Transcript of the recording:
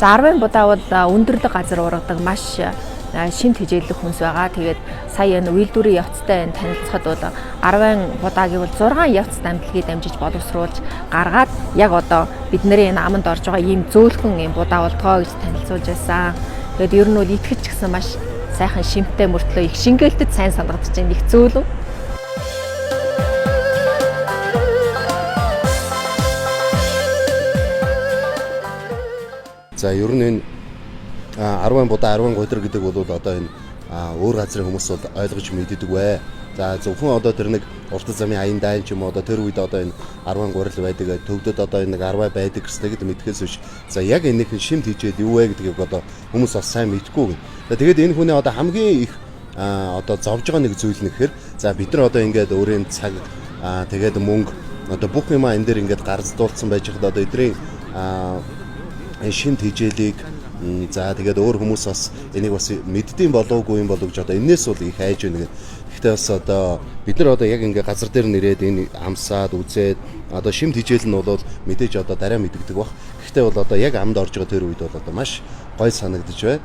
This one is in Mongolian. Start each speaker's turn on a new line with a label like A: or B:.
A: За 10 будаа бол өндөрлөг газар ургадаг маш шимт хичээллэх хүнс байгаа. Тэгээд сая энэ үйлдвэрийн явцтай энэ танилцахад бол 10 будааг бол 6 явц дамтлагийг дамжиж боловсруулж гаргаад яг одоо бидний энэ аманд орж байгаа ийм зөөлхөн ийм будаа болдгоо гэж танилцуулж байсан. Тэгээд ер нь бол итгэж ч гэсэн маш сайхан шимттэй мөртлөө их шингээлтэд сайн санагдаж байна. Их зөөлөн.
B: За ер нь энэ 10 будаа 10 гуйдар гэдэг бол одоо энэ өөр газрын хүмүүс бол ойлгож мэддэг вэ. За зөвхөн одоо тэр нэг урт замын аян дайн ч юм уу одоо тэр үед одоо энэ 10 гурил байдаг, төвдөд одоо энэ нэг 10 байдаг гэснийг мэдхээс биш. За яг энийх нь шимт хижээл юу вэ гэдгийг одоо хүмүүс бас сайн мэдэхгүй гэн. За тэгээд энэ хүний одоо хамгийн их одоо зовж байгаа нэг зүйл нь гэхээр за бид нар одоо ингээд өөрийн цаг тэгээд мөнгө одоо бүх юмаа энэ дээр ингээд гарцдуулсан байж хад одоо эдрийн энэ шимт хижээлийг за тэгээд өөр хүмүүс бас энийг бас мэддэм болоогүй юм болов гэж одоо энээс бол их айж байна гэдэг. Гэхдээ бас одоо бид нар одоо яг ингээ газар дээр нэрээд энэ амсаад үзээд одоо шимт хижээл нь бол мэдээж одоо дараа мэдэгдэг бах. Гэхдээ бол одоо яг амд орж байгаа тэр үед бол одоо маш гой санагдаж байна.